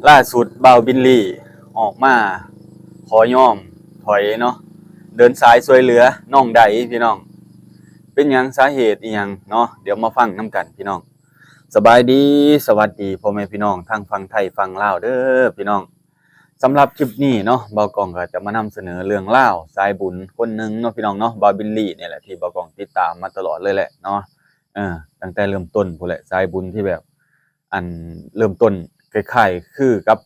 ລ່າສຸດບ່າວບິນລີອອກມາຂໍຍອມຖອຍເນາະ ເດີນສາຍຊ່ວຍເຫຼືອນ້ອງໃດພີ່ນ້ອງ. ເປັນຫຍັງ ສາເຫດອີ່ຫຍັງເນາະ ດຽວມາຟັງນຳກັນພີ່ນ້ອງ. ສະບາຍດີ ສະຫວັດດີພໍ່ແມ່ພີ່ນ້ອງທັງຝັ່ງໄທຝັ່ງລາວເດີພີ່ນ້ອງ. ສຳລັບຄລິບນີ້ເນາະ ບ່າວກ້ອງກໍຈະມານຳສະເໜີເລື່ອງລາວສາຍບຸນຄົນໜຶ່ງເນາະພີ່ນ້ອງເນາະ, ບ່າວບິນລີນີ້ແຫຼະ ທີ່ບ່າວກ້ອງຕິດຕາມມາຕະຫຼອດເລີຍແຫຼະເນາະ. ເອີ ຕັ້ງແຕ່ເລີ່ມຕົ້ນພຸ້ນແຫຼະ ສາຍບຸນທີ່ແບບ ອັນເລີ່ມຕົ້ນຄ້າຍໆຄືກັບ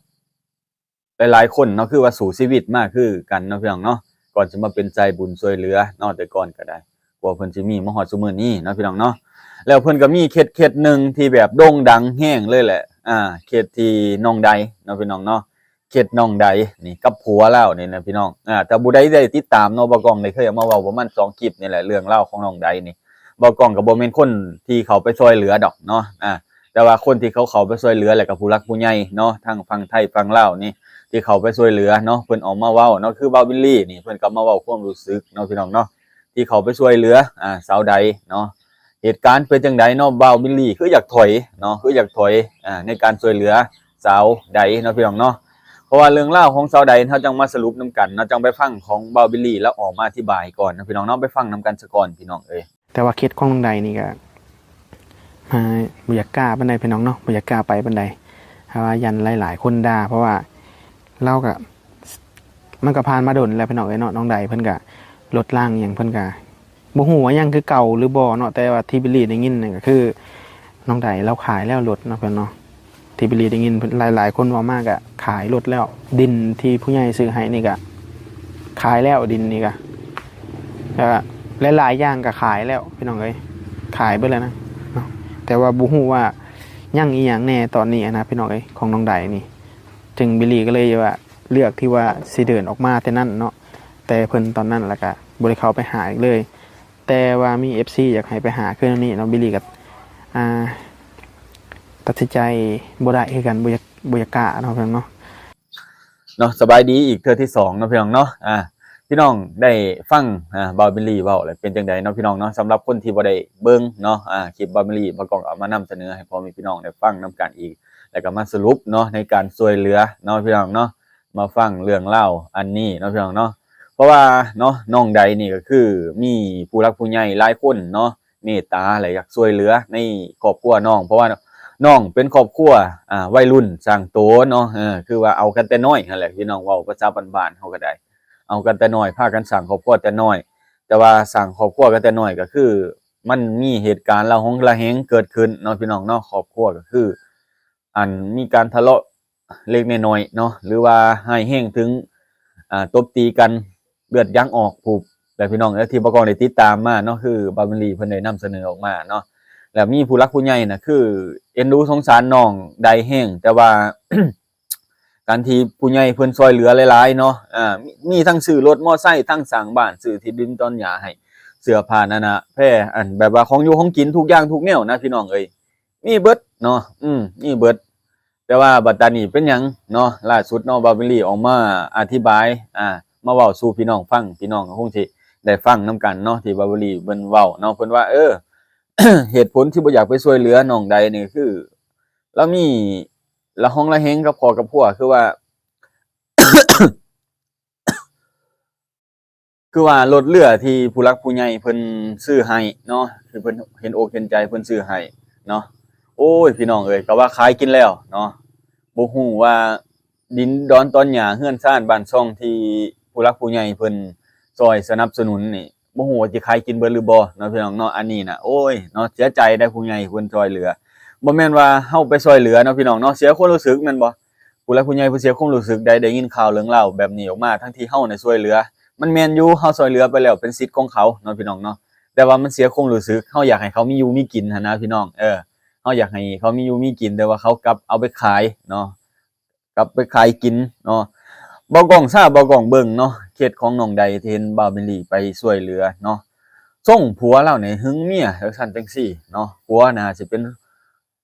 ຫຼາຍໆຄົນເນາະ ຄືວ່າສູ້ຊີວິດມາຄືກັນເນາະພີ່ນ້ອງເນາະ ກ່ອນຊິມາເປັນສາຍບຸນຊ່ວຍເຫຼືອເນາະ ແຕ່ກ່ອນກໍໄດ້ ກວ່າເພິ່ນຊິມີມາຮອດຊຸມື້ນີ້ເນາະພີ່ນ້ອງເນາະ. ແລ້ວເພິ່ນກໍມີເຂດເຂດໜຶ່ງທີ່ແບບໂດ່ງດັງແຮງເລີຍແຫຼະ ອ່າ ເຂດທີ່ນ້ອງໃດເນາະພີ່ນ້ອງເນາະ ເຂດນ້ອງໃດນີ້ກັບຜົວລາວນີ້ນະພີ່ນ້ອງ. ອ່າ ຖ້າຜູ້ໃດໄດ້ຕິດຕາມເນາະ ບ່າວກ້ອງໄດ້ເຄີຍເອົາມາເວົ້າປະມານສອງຄລິບນີ້ແຫຼະ ເລື່ອງລາວຂອງນ້ອງໃດນີ້. ບ່າວກ້ອງກໍບໍ່ແມ່ນຄົນທີ່ເຂົ້າໄປຊ່ວຍເຫຼືອດອກເນາະ ອ່າ ແຕ່ວ່າຄົນທີ່ເຂົາເຂົ້າໄປຊ່ວຍເຫຼືອ ແລ້ວກໍຜູ້ຫຼັກຜູ້ໃຫຍ່ເນາະ ທັງຝັ່ງໄທຝັ່ງລາວນີ້ ທີ່ເຂົ້າໄປຊ່ວຍເຫຼືອເນາະ ເພິ່ນອອກມາເວົ້າເນາະ ຄືບ່າວບິນລີນີ້ ເພິ່ນກໍມາເວົ້າຄວາມຮູ້ສຶກເນາະພີ່ນ້ອງເນາະ ທີ່ເຂົ້າໄປຊ່ວຍເຫຼືອ ອ່າ ສາວໃດເນາະ. ເຫດການເປັນຈັ່ງໃດເນາະ ບ່າວບິນລີຄືຢາກຖອຍເນາະ ຄືຢາກຖອຍ ອ່າ ໃນການຊ່ວຍເຫຼືອສາວໃດເນາະພີ່ນ້ອງເນາະ. ເພາະວ່າເລື່ອງລາວຂອງສາວໃດ ເຮົາຈັ່ງມາສະຫຼຸບນຳກັນເນາະ ຈັ່ງໄປຟັງຂອງບ່າວບິນລີລາວອອກມາອະທິບາຍກ່ອນເນາະພີ່ນ້ອງເນາະ ໄປຟັງນຳກັນສາກ່ອນພີ່ນ້ອງເອີຍ. ແຕ່ວ່າເຂດຂອງນ້ອງໃດນີ້ກໍ ອ່າ ບໍ່ຢາກກ້າປານໃດພີ່ນ້ອງເນາະ ບໍ່ຢາກກ້າໄປປານໃດ ເພາະວ່າຢ້ານຫຼາຍໆຄົນດ່າ ເພາະວ່າລາວກໍ ມັນກໍຜ່ານມາດົນແລ້ວພີ່ນ້ອງເອີຍເນາະ. ນ້ອງໃດເພິ່ນກໍລົດລາງອີ່ຫຍັງເພິ່ນກໍບໍ່ຮູ້ວ່າຍັງຄືເກົ່າຫຼືບໍ່ເນາະ ແຕ່ວ່າທີ່ບິນລີໄດ້ຍິນນັ້ນກໍຄືນ້ອງໃດລາວຂາຍແລ້ວລົດເນາະເພິ່ນເນາະ ທີ່ບິນລີໄດ້ຍິນຫຼາຍໆຄົນເວົ້າມາກໍຂາຍລົດແລ້ວ ດິນທີ່ຜູ້ໃຫຍ່ຊື້ໃຫ້ນີ້ກໍຂາຍແລ້ວ ດິນນີ້ກໍ ແລ້ວຫຼາຍໆຢ່າງກໍຂາຍແລ້ວພີ່ນ້ອງເອີຍ ຂາຍເບິດແລ້ວນະເນາະ. ແຕ່ວ່າບໍ່ຮູ້ວ່າຍັງອີ່ຫຍັງແດ່ຕອນນີ້ນະພີ່ນ້ອງເອີຍ ຂອງນ້ອງໃດນີ້ ຈຶ່ງບິນລີກໍເລີຍວ່າເລືອກທີ່ວ່າຊິເດີນອອກມາແຕ່ນັ້ນເນາະ ແຕ່ເພິ່ນຕອນນັ້ນ ແລ້ວກໍບໍ່ໄດ້ເຂົ້າໄປຫາອີກເລີຍ. ແຕ່ວ່າມີເອັຟຊີຢາກໃຫ້ໄປຫາຄືແນວນີ້ເນາະ ບິນລີກໍ ອ່າ ຕັດສິນໃຈບໍ່ໄດ້ຄືກັນ ບໍ່ຢາກ ບໍ່ຢາກກ້າເນາະພີ່ນ້ອງເນາະ. ເນາະ ສະບາຍດີອີກເທື່ອທີສອງເນາະພີ່ນ້ອງເນາະ. ອ່າ ພີ່ນ້ອງໄດ້ຟັງ ອ່າ ບ່າວບິນລີເວົ້າແລ້ວເປັນຈັ່ງໃດເນາະພີ່ນ້ອງເນາະ? ສຳລັບຄົນທີ່ບໍ່ໄດ້ເບິ່ງເນາະ ອ່າ ຄລິບບ່າວບິນລີ ບ່າວກ້ອງເອົາມານຳສະເໜີໃຫ້ພໍ່ແມ່ພີ່ນ້ອງໄດ້ຟັງນຳກັນອີກ ແລ້ວກໍມາສະຫຼຸບເນາະ ໃນການຊ່ວຍເຫຼືອເນາະພີ່ນ້ອງເນາະ. ມາຟັງເລື່ອງລາວອັນນີ້ເນາະພີ່ນ້ອງເນາະ. ເພາະວ່າເນາະ ນ້ອງໃດນີ້ກໍຄືມີຜູ້ຫຼັກຜູ້ໃຫຍ່ຫຼາຍຄົນເນາະ ເມດຕາ ແລະ ຢາກຊ່ວຍເຫຼືອໃນຄອບຄົວນ້ອງ ເພາະວ່ານ້ອງເປັນຄອບຄົວ ອ່າ ໄວລຸ້ນສ້າງໂຕເນາະ ເອີ ຄືວ່າເອົາກັນແຕ່ນ້ອຍຫັ້ນແຫຼະ ພີ່ນ້ອງ ເວົ້າພາສາບ້ານໆເຮົາກໍໄດ້ ເອົາກັນແຕ່ນ້ອຍ ພາກັນສ້າງຄອບຄົວແຕ່ນ້ອຍ. ແຕ່ວ່າສ້າງຄອບຄົວກັນແຕ່ນ້ອຍກໍຄືມັນມີເຫດການລະຫົງລະແຫງເກີດຂຶ້ນເນາະ ພີ່ນ້ອງເນາະ. ຄອບຄົວກໍຄື ອັນມີການທະເລາະເລັກນ້ອຍເນາະ ຫຼືວ່າຮ້າຍແຮງເຖິງ ອ່າ ຕົບຕີກັນ ເລືອດຢາງອອກພຸບ ແລ້ວພີ່ນ້ອງເອີຍ ທີ່ບ່າວກ້ອງໄດ້ຕິດຕາມມາເນາະ ຄືບ່າວບິນລີເພິ່ນໄດ້ນຳສະເໜີອອກມາເນາະ ແລ້ວມີຜູ້ຫຼັກຜູ້ໃຫຍ່ນະ ຄືເອັນດູສົງສານນ້ອງໃດແຮງ ແຕ່ວ່າ ການທີ່ຜູ້ໃຫຍ່ເພິ່ນຊ່ວຍເຫຼືອຫຼາຍໆເນາະ ອ່າ ມີ ມີທັງຊື້ລົດມໍໄຊ ທັງສ້າງບ້ານ ຊື້ທີ່ດິນດອນຫຍ້າໃຫ້ ເສື້ອຜ້າໜ້າໆແພ ອັນແບບວ່າຂອງຢູ່ຂອງກິນທຸກຢ່າງທຸກແນວນະ ພີ່ນ້ອງເອີຍ ມີເບິດເນາະ ອືມ ມີເບິດ. ແຕ່ວ່າບັດຕານີ້ເປັນຫຍັງເນາະ ລ່າສຸດເນາະ ບ່າວບິນລີອອກມາອະທິບາຍ ອ່າ ມາເວົ້າສູ່ພີ່ນ້ອງຟັງ ພີ່ນ້ອງກໍຄົງຊິໄດ້ຟັງນຳກັນເນາະ ທີ່ບ່າວບິນລີເພິ່ນເວົ້າເນາະ ເພິ່ນວ່າ ເອີ ເຫດຜົນທີ່ບໍ່ຢາກໄປຊ່ວຍເຫຼືອນ້ອງໃດນີ້ ຄືລາວມີລະຫົງລະແຫງກັບຄອບກັບຄົວ ຄືວ່າ ຄືວ່າລົດເຮືອທີ່ຜູ້ຫຼັກຜູ້ໃຫຍ່ເພິ່ນຊື້ໃຫ້ເນາະ ທີ່ເພິ່ນເຫັນອົກເຫັນໃຈເພິ່ນຊື້ໃຫ້ເນາະ ໂອ້ຍ ພີ່ນ້ອງເອີຍ ກໍວ່າຂາຍກິນແລ້ວເນາະ ບໍ່ຮູ້ວ່າດິນດອນຕອນຫຍ້າເຮືອນຊານບ້ານຊ່ອງທີ່ຜູ້ຫຼັກຜູ້ໃຫຍ່ເພິ່ນຊ່ອຍສະໜັບສະໜູນນີ້ ບໍ່ຮູ້ວ່າຊິຂາຍກິນເບິດຫຼືບໍ່ເນາະ ພີ່ນ້ອງເນາະ. ອັນນີ້ນະ ໂອ້ຍເນາະ ເສຍໃຈໄດ໋ ຜູ້ໃຫຍ່ເພິ່ນຊ່ອຍເຫຼືອ ບໍ່ແມ່ນວ່າເຮົາໄປຊ່ອຍເຫຼືອເນາະ ພີ່ນ້ອງເນາະ ເສຍຄວາມຮູ້ສຶກແມ່ນບໍ່? ຜູ້ຫຼັກຜູ້ໃຫຍ່ເພິ່ນເສຍຄວາມຮູ້ສຶກໃດ ໄດ້ຍິນຂ່າວເລື່ອງລາວແບບນີ້ອອກມາ ທັງທີ່ເຮົານະຊ່ວຍເຫຼືອ ມັນແມ່ນຢູ່ ເຮົາຊ່ວຍເຫຼືອໄປແລ້ວເປັນສິດຂອງເຂົາເນາະ ພີ່ນ້ອງເນາະ ແຕ່ວ່າມັນເສຍຄວາມຮູ້ສຶກ ເຮົາຢາກໃຫ້ເຂົາມີຢູ່ມີກິນຫັ້ນນະ ພີ່ນ້ອງ ເອີ ເຮົາຢາກໃຫ້ເຂົາມີຢູ່ມີກິນ ແຕ່ວ່າເຂົາກັບເອົາໄປຂາຍເນາະ ກັບໄປຂາຍກິນເນາະ. ບ່າວກ້ອງຊາ ບ່າວກ້ອງເບິ່ງເນາະ ເຂດຂອງນ້ອງໃດທີ່ເຫັນບ່າວບິນລີໄປຊ່ວຍເຫຼືອເນາະ ຊົງຜົວລາວນີ້ຫຶງເມຍຈັ່ງຊັ້ນຈັ່ງຊີ້ເນາະ ຜົວໜ້າຊິເປັນ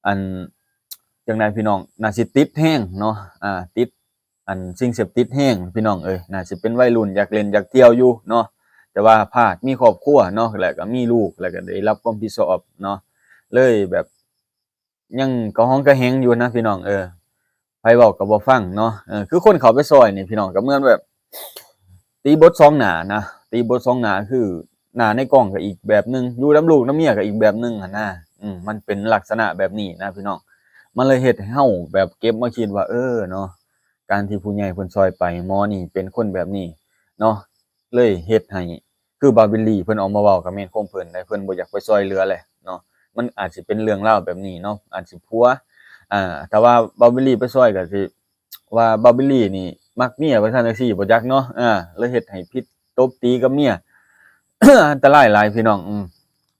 ອັນ ຈັ່ງໃດພີ່ນ້ອງ ໜ້າຊິຕິດແຮງເນາະ ອ່າ ຕິດ ອັນ ສິ່ງເສບຕິດແຮງ ພີ່ນ້ອງເອີຍ ໜ້າຊິເປັນໄວລຸ້ນຢາກຫຼິ້ນຢາກທ່ຽວຢູ່ເນາະ ແຕ່ວ່າພາດມີຄອບຄົວເນາະ ແລ້ວກໍມີລູກ ແລ້ວກໍໄດ້ຮັບຄວາມຜິດຊອບເນາະ ເລີຍແບບ ຍັງກະຫອງກະແຫງຢູ່ນະ ພີ່ນ້ອງເອີຍ. ເພ ผເວົ້າກໍບໍ່ຟັງເນາະ. ເອີ ຄືຄົນເຂົ້າໄປຊ່ອຍນີ້ພີ່ນ້ອງ ກໍເໝືອນແບບ ຕີບົດສອງໜ້ານະ ຕີບົດສອງໜ້າ ຄືໜ້າໃນກ້ອງກໍອີກແບບໜຶ່ງ ຢູ່ນຳລູກນຳເມຍກໍອີກແບບໜຶ່ງຫັ້ນນະ. ອືມ ມັນເປັນລັກສະນະແບບນີ້ນະພີ່ນ້ອງ ມັນເລີຍເຮັດໃຫ້ເຮົາແບບເກັບມາຄິດວ່າ ເອີເນາະ ການທີ່ຜູ້ໃຫຍ່ເພິ່ນຊ່ອຍໄປ ໝໍນີ້ເປັນຄົນແບບນີ້ເນາະ ເລີຍເຮັດໃຫ້ ຄືບ່າວບິລລີເພິ່ນອອກມາເວົ້າກໍແມ່ນຄວາມເພິ່ນໄດ໋ ເພິ່ນບໍ່ຢາກໄປຊ່ອຍເຫຼືອແຫຼະເນາະ. ມັນອາດຊິເປັນເລື່ອງລາວແບບນີ້ເນາະ ອາດຊິຜົວ ອ່າ ຖ້າວ່າບ່າວບິລລີໄປຊ່ອຍກໍຊິ ວ່າບ່າວບິລລີນີ້ມັກເມຍວ່າຊັ້ນ ຈັ່ງຊີ້ບໍ່ຈັກເນາະ. ເອີ ເລີຍເຮັດໃຫ້ຜິດຕົບຕີກັບເມຍ ອັນຕະລາຍຫຼາຍພີ່ນ້ອງ. ອືມ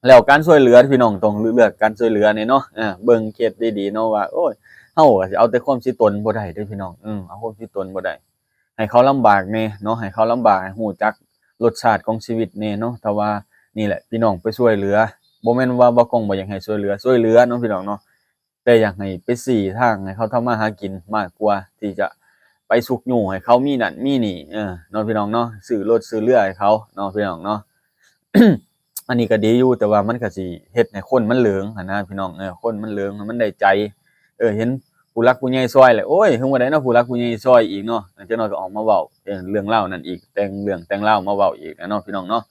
ແລ້ວການຊ່ວຍເຫຼືອພີ່ນ້ອງ ຕ້ອງເລືອກການຊ່ວຍເຫຼືອແດ່ເນາະ. ເອີ ເບິ່ງເຂດດີໆເນາະວ່າ ໂອ້ຍ ເຮົາກໍຊິເອົາແຕ່ຄວາມຊິຕົນບໍ່ໄດ້ເດ້ພີ່ນ້ອງ. ອືມ ເອົາຄວາມຊິຕົນບໍ່ໄດ້ ໃຫ້ເຂົາລຳບາກແດ່ເນາະ ໃຫ້ເຂົາລຳບາກ ໃຫ້ຮູ້ຈັກລົດຊາດຂອງຊີວິດແດ່ເນາະ. ແຕ່ວ່ານີ້ແຫຼະພີ່ນ້ອງ ໄປຊ່ວຍເຫຼືອ ບໍ່ແມ່ນວ່າບ່າວກ້ອງບໍ່ຢາກໃຫ້ຊ່ວຍເຫຼືອ ຊ່ວຍເຫຼືອເນາະພີ່ນ້ອງເນາະ ແຕ່ຢາກໃຫ້ໄປຊີ້ທາງໃຫ້ເຂົາທຳມາຫາກິນ ມາກກວ່າທີ່ຈະໄປຊຸກຍູ້ໃຫ້ເຂົາມີນັ້ນມີນີ້ ເອີ ເນາະພີ່ນ້ອງເນາະ ຊື້ລົດຊື້ເຮືອໃຫ້ເຂົາເນາະພີ່ນ້ອງເນາະ. ອັນນີ້ກໍດີຢູ່ ແຕ່ວ່າມັນກໍຊິເຮັດໃຫ້ຄົນມັນເຫຼີງຫັ້ນນະພີ່ນ້ອງ. ເອີ ຄົນມັນເຫຼີງ ມັນໄດ້ໃຈ ເອີ ເຫັນຜູ້ຫຼັກຜູ້ໃຫຍ່ຊ່ອຍແລ້ວ ໂອ້ຍ ເຖິງວ່າໃດເນາະ ຜູ້ຫຼັກຜູ້ໃຫຍ່ຊ່ອຍອີກເນາະ ຈັກໜ້ອຍກໍອອກມາເວົ້າ ເອີ ເລື່ອງລາວນັ້ນອີກ ແຕ່ງເລື່ອງແຕ່ງລາວມາເວົ້າອີກເນາະພີ່ນ້ອງເນາະ.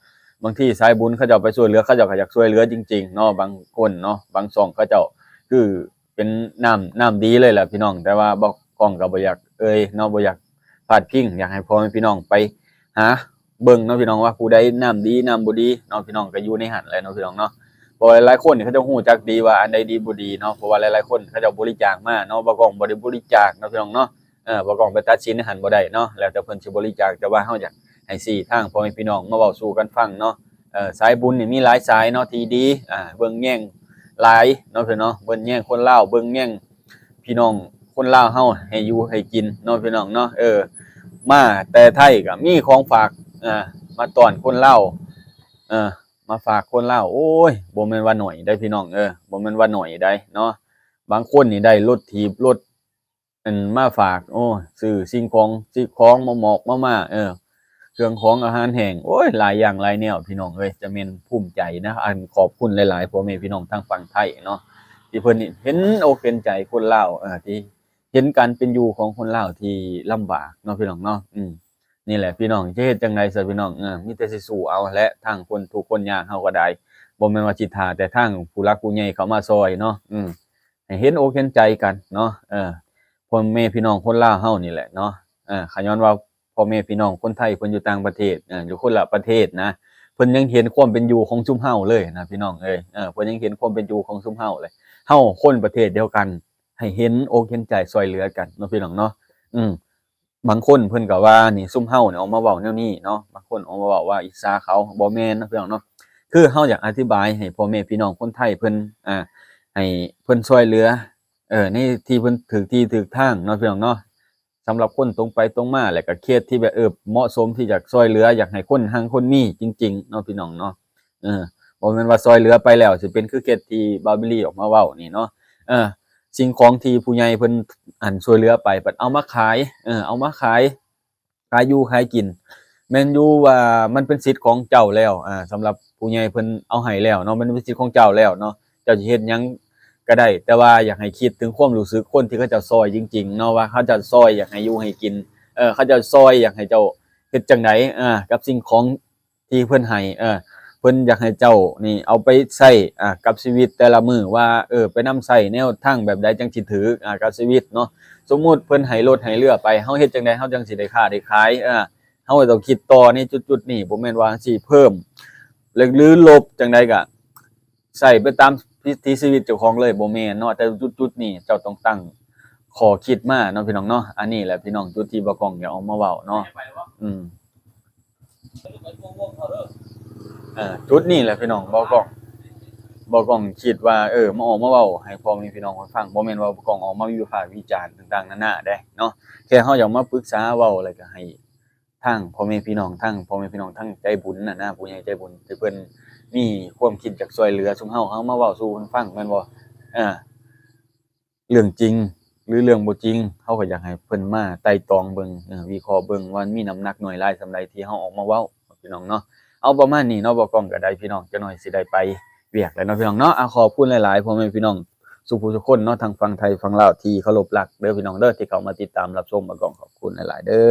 ບາງທີສາຍບຸນເຂົາເຈົ້າໄປຊ່ວຍເຫຼືອ ເຂົາເຈົ້າກໍຢາກຊ່ວຍເຫຼືອຈິງໆເນາະ. ບາງຄົນເນາະ ບາງຊ່ອງເຂົາເຈົ້າຄືເປັນນ້ຳ ນ້ຳດີເລີຍແຫຼະພີ່ນ້ອງ ແຕ່ວ່າບ່າວກ້ອງກໍບໍ່ຢາກເອີ່ຍເນາະ ບໍ່ຢາກພາດພິງ ຢາກໃຫ້ພໍ່ແມ່ພີ່ນ້ອງໄປຫາເບິ່ງເນາະພີ່ນ້ອງ ວ່າຜູ້ໃດນ້ຳດີນ້ຳບໍ່ດີເນາະ ພີ່ນ້ອງກໍຢູ່ໃນຫັ້ນແຫຼະເນາະພີ່ນ້ອງເນາະ. ເພາະວ່າຫຼາຍໆຄົນນີ້ເຂົາເຈົ້າຮູ້ຈັກດີວ່າອັນໃດດີບໍ່ດີເນາະ ເພາະວ່າຫຼາຍໆຄົນເຂົາເຈົ້າບໍລິຈາກມາເນາະ ບ່າວກ້ອງບໍ່ໄດ້ບໍລິຈາກເນາະພີ່ນ້ອງເນາະ. ເອີ ບ່າວກ້ອງໄປຕັດສິນໃນຫັ້ນບໍ່ໄດ້ເນາະ ແລ້ວແຕ່ເພິ່ນຊິບໍລິຈາກ ແຕ່ວ່າເຮົາຢາກໃຫ້ຊີ້ທາງພໍ່ແມ່ພີ່ນ້ອງມາເວົ້າສູ່ກັນຟັງເນາະ. ເອີ ສາຍບຸນນີ້ມີຫຼາຍສາຍເນາະທີ່ດີ ອ່າ ເບິ່ງແຍງຫຼາຍເນາະພີ່ນ້ອງເນາະ ເບິ່ງແຍງຄົນລາວ ເບິ່ງແຍງພີ່ນ້ອງຄົນລາວເຮົາໃຫ້ຢູ່ໃຫ້ກິນເນາະພີ່ນ້ອງເນາະ. ເອີ ມາແຕ່ໄທກໍມີຂອງຝາກ ອ່າ ມາຕ້ອນຄົນລາວ ເອີ ມາຝາກຄົນລາວ ໂອ້ຍ ບໍ່ແມ່ນວ່າໜ້ອຍໃດ໋ພີ່ນ້ອງ ເອີ ບໍ່ແມ່ນວ່າໜ້ອຍໃດ໋ເນາະ. ບາງຄົນນີ້ໄດ້ລົດຖີບລົດ ອັນມາຝາກ ໂອ້ ຊື້ສິ່ງຂອງ ສິ່ງຂອງ ມາໝອກມາມ້າ ເອີ ເຄື່ອງຂອງອາຫານແຫ້ງ ໂອ້ຍ ຫຼາຍຢ່າງຫຼາຍແນວພີ່ນ້ອງເອີຍ. ຈະແມ່ນພູມໃຈນະ ອັນຂອບຄຸນຫຼາຍໆພໍ່ແມ່ພີ່ນ້ອງທາງຝັ່ງໄທເນາະ ທີ່ເພິ່ນເຫັນອົກເຫັນໃຈຄົນລາວ ເອີ ທີ່ເຫັນການເປັນຢູ່ຂອງຄົນລາວທີ່ລຳບາກເນາະພີ່ນ້ອງເນາະ. ອືມ ນີ້ແຫຼະພີ່ນ້ອງ ຈະເຮັດຈັ່ງໃດຊະພີ່ນ້ອງ ເອີ ມີແຕ່ຊິສູ້ເອົາແຫຼະ ທາງຄົນທຸກຄົນຍາກເຮົາກໍໄດ້ ບໍ່ແມ່ນວ່າຊິຖ້າແຕ່ທາງຜູ້ຫຼັກຜູ້ໃຫຍ່ເຂົ້າມາຊ່ອຍເນາະ. ອືມ ໃຫ້ເຫັນອົກເຫັນໃຈກັນເນາະ ເອີ ພໍ່ແມ່ພີ່ນ້ອງຄົນລາວເຮົານີ້ແຫຼະເນາະ. ເອີ ຂະຍ້ອນວ່າພໍ່ແມ່ພີ່ນ້ອງຄົນໄທເພິ່ນຢູ່ຕ່າງປະເທດ ເອີ ຢູ່ຄົນລະປະເທດນະ ເພິ່ນຍັງເຫັນຄວາມເປັນຢູ່ຂອງຊຸມເຮົາເລີຍນະພີ່ນ້ອງເອີຍ. ເອີ ເພິ່ນຍັງເຫັນຄວາມເປັນຢູ່ຂອງຊຸມເຮົາເລີຍ ເຮົາຄົນປະເທດດຽວກັນ ໃຫ້ເຫັນອົກເຫັນໃຈຊ່ວຍເຫຼືອກັນເນາະພີ່ນ້ອງເນາະ. ອືມ ບາງຄົນເພິ່ນກໍວ່ານີ້ ຊຸມເຮົານີ້ອອກມາເວົ້າແນວນີ້ເນາະ ບາງຄົນອອກມາເວົ້າວ່າອິດສາເຂົາ ບໍ່ແມ່ນເນາະພີ່ນ້ອງເນາະ. ຄືເຮົາຢາກອະທິບາຍໃຫ້ພໍ່ແມ່ພີ່ນ້ອງຄົນໄທເພິ່ນ ອ່າ ໃຫ້ເພິ່ນຊ່ວຍເຫຼືອ ເອີ ໃນທີ່ເພິ່ນຖືກທີ່ຖືກທາງເນາະພີ່ນ້ອງເນາະ. ສຳລັບຄົນຕົງໄປຕົງມາ ແລະກະເຂດທີ່ແບບ ເອີ ເໝາະສົມທີ່ຈະຊ່ວຍເຫຼືອ ຢາກໃຫ້ຄົນຮັ່ງຄົນມີຈິງໆເນາະພີ່ນ້ອງເນາະ. ເອີ ບໍ່ແມ່ນວ່າຊ່ວຍເຫຼືອໄປແລ້ວຊິເປັນຄືເຂດທີ່ບ່າວບິລລີອອກມາເວົ້ານີ້ເນາະ. ເອີ ສິ່ງຂອງທີ່ຜູ້ໃຫຍ່ເພິ່ນ ອັນ ຊ່ວຍເຫຼືອໄປ ບັດເອົາມາຂາຍ ເອີ ເອົາມາຂາຍ ຂາຍຢູ່ຂາຍກິນ ແມ່ນຢູ່ວ່າມັນເປັນສິດຂອງເຈົ້າແລ້ວ ອ່າ ສຳລັບຜູ້ໃຫຍ່ເພິ່ນເອົາໃຫ້ແລ້ວເນາະ ມັນເປັນສິດຂອງເຈົ້າແລ້ວເນາະ ເຈົ້າຊິເຮັດຫຍັງກໍໄດ້ ແຕ່ວ່າຢາກໃຫ້ຄິດເຖິງຄວາມຮູ້ສຶກຄົນທີ່ເຂົາເຈົ້າຊ່ອຍຈິງໆເນາະ ວ່າເຂົາເຈົ້າຊ່ອຍຢາກໃຫ້ຢູ່ໃຫ້ກິນ ເອີ ເຂົາເຈົ້າຊ່ອຍຢາກໃຫ້ເຈົ້າເຮັດຈັ່ງໃດ ອ່າ ກັບສິ່ງຂອງທີ່ເພິ່ນໃຫ້ ເອີ ເພິ່ນຢາກໃຫ້ເຈົ້ານີ້ເອົາໄປໃຊ້ ອ່າ ກັບຊີວິດແຕ່ລະມື້ ວ່າ ເອີ ໄປນຳໃຊ້ແນວທາງແບບໃດຈັ່ງຊິຖືກ ອ່າ ກັບຊີວິດເນາະ. ສົມມຸດເພິ່ນໃຫ້ລົດໃຫ້ເຮືອໄປ ເຮົາເຮັດຈັ່ງໃດເຮົາຈັ່ງຊິໄດ້ຄ້າໄດ້ຂາຍ ເອີ ເຮົາກໍຕ້ອງຄິດຕໍ່ໃນຈຸດໆນີ້ ບໍ່ແມ່ນວ່າຊິເພີ່ມ ຫຼື ລົບຈັ່ງໃດກໍໃຊ້ໄປຕາມວິຖີຊີວິດເຈົ້າຂອງເລີຍ ບໍ່ແມ່ນເນາະ. ແຕ່ຈຸດໆນີ້ເຈົ້າຕ້ອງຕັ້ງຂໍ້ຄິດມາເນາະ ພີ່ນ້ອງເນາະ. ອັນນີ້ແຫຼະ ພີ່ນ້ອງ ຈຸດທີ່ບ່າວກ້ອງຢາກອອກມາເວົ້າເນາະ. ອືມ ເອີ ຈຸດນີ້ແຫຼະ ພີ່ນ້ອງ ບ່າວກ້ອງ ບ່າວກ້ອງຄິດວ່າ ເອີ ມາອອກມາເວົ້າໃຫ້ພໍ່ແມ່ພີ່ນ້ອງເພິ່ນຟັງ ບໍ່ແມ່ນວ່າບ່າວກ້ອງອອກມາວິພາກວິຈານຕ່າງໆນານາເດ້ເນາະ. ແຄ່ເຮົາຢາກມາປຶກສາເວົ້າ ແລ້ວກໍໃຫ້ ທາງພໍ່ແມ່ພີ່ນ້ອງ ທາງພໍ່ແມ່ພີ່ນ້ອງ ທາງໃຈບຸນນະນະ ຜູ້ໃຫຍ່ໃຈບຸນທີ່ເພິ່ນມີຄວາມຄິດຢາກຊ່ວຍເຫຼືອຊຸມເຮົາ ເຮົາມາເວົ້າສູ່ເພິ່ນຟັງແມ່ນບໍ່? ເອີ ເລື່ອງຈິງ ຫຼື ເລື່ອງບໍ່ຈິງ ເຮົາກໍຢາກໃຫ້ເພິ່ນມາໄຕ່ຕອງເບິ່ງ ເອີ ວິເຄາະເບິ່ງວ່າມັນມີນ້ຳໜັກໜ້ອຍຫຼາຍສ່ຳໃດທີ່ເຮົາອອກມາເວົ້າ ພີ່ນ້ອງເນາະ. ເອົາ ປະມານນີ້ເນາະ ບ່າວກ້ອງກໍໄດ້ ພີ່ນ້ອງ ຈັກໜ້ອຍຊິໄດ້ໄປວຽກແລ້ວເນາະ ພີ່ນ້ອງເນາະ. ອາ ຂອບຄຸນຫຼາຍໆ ພໍ່ແມ່ພີ່ນ້ອງ ສູ່ຜູ້ສູ່ຄົນເນາະ ທັງຝັ່ງໄທຝັ່ງລາວທີ່ເຄົາລົບຮັກເດີພີ່ນ້ອງເດີ ທີ່ເຂົ້າມາຕິດຕາມຮັບຊົມບ່າວກ້ອງ ຂອບຄຸນຫຼາຍໆເດີ.